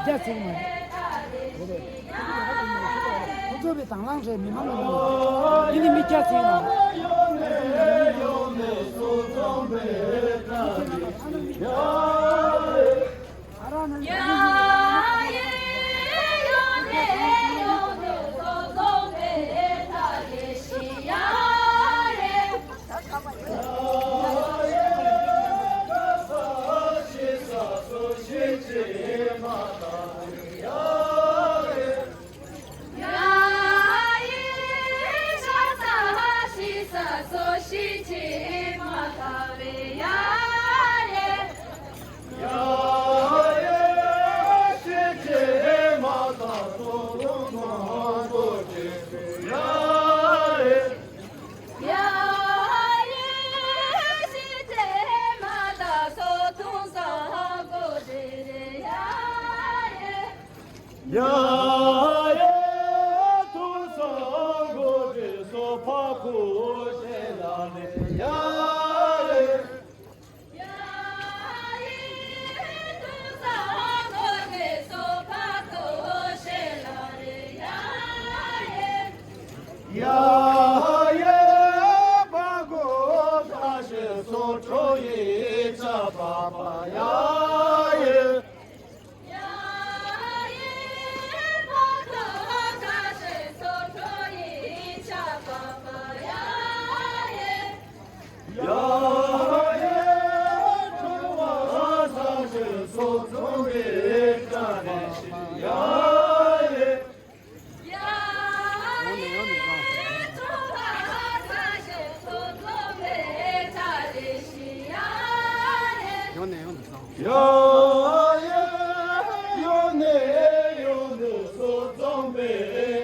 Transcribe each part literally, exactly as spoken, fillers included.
རྒྱ་ཚིག་མ་རེད། ཁོ་ཚོ་བའི་དང་བླངས་རེད། མི་མང་མི་མང་། འདི་ནི་མི་རྒྱ་ཚིག་མ་རེད། ཡ་ཡེ་ཐུགས་གསོ་གོ་དྲི་སོ་ཕ་ཁུ་ཤེ་ལ་ལེ་ཡ་ཡེ། ཡ་ཡེ་ཐུགས་གསོ་གོ་དྲི་སོ་ཕ་ཁུ་ཤེ་ལ་ལེ་ཡ་ཡེ། ཡ་ཡེ་ཕ་ཁུ་ཤེ་སོ་ཁྲོ་ཡེ་ཆ་པ་པ་ཡ་ཡེ། ཡ་ཡེ་ཕ་ཁུ་ཤེ་སོ་ཁྲོ་ཡེ་ཆ་པ་པ་ཡ་ཡེ། ཡ་ཡེ་ཁྲོ་བ་ཤེ་སོ་ཁྲོ་ཡེ་ཆ་རེ་ཤི་ཡ་ཡེ། ཡ་ཡེ་ཁྲོ་བ་ཤེ་སོ་ཁྲོ་ཡེ་ཆ་རེ་ཤི་ཡ་ཡེ། ཡོང་ནས་ཡོང་ནས་སོང་། ཡ་ཡེ་ཡོང་ནས་ཡོང་ནས་སོ་ཚོང་པའི་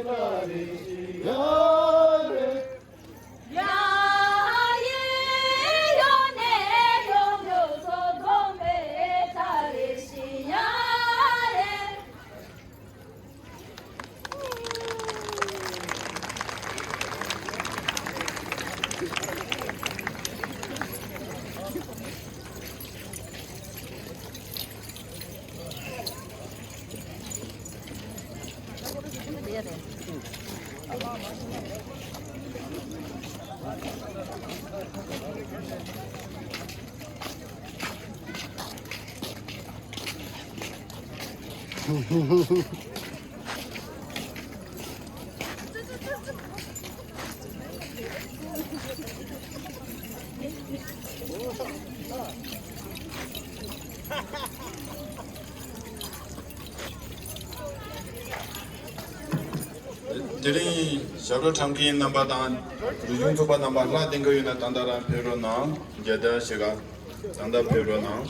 ཀ་རེ་ཤི་ཡ་ཡེ། ཡ་ཡེ་ཡོང་ནས་ཡོང་ནས་སོ་ཚོང་པའི་ཀ་རེ་ཤི་ཡ་ཡེ། དེ་རིང་ཞབས་བྲོ་འཁྲབ་མཁན་རྣམ་པ་དང་རིག་གཞུང་ཚོགས་པ་རྣམ་པ་ལྷག་བསྡད་མཁན་ཡོད་ན་ད་ལྟ་རང་ཕེབས་རོགས་གནང་། མཇལ་དར་ཞིག་ག་ད་ལྟ་ཕེབས་རོགས་གནང་།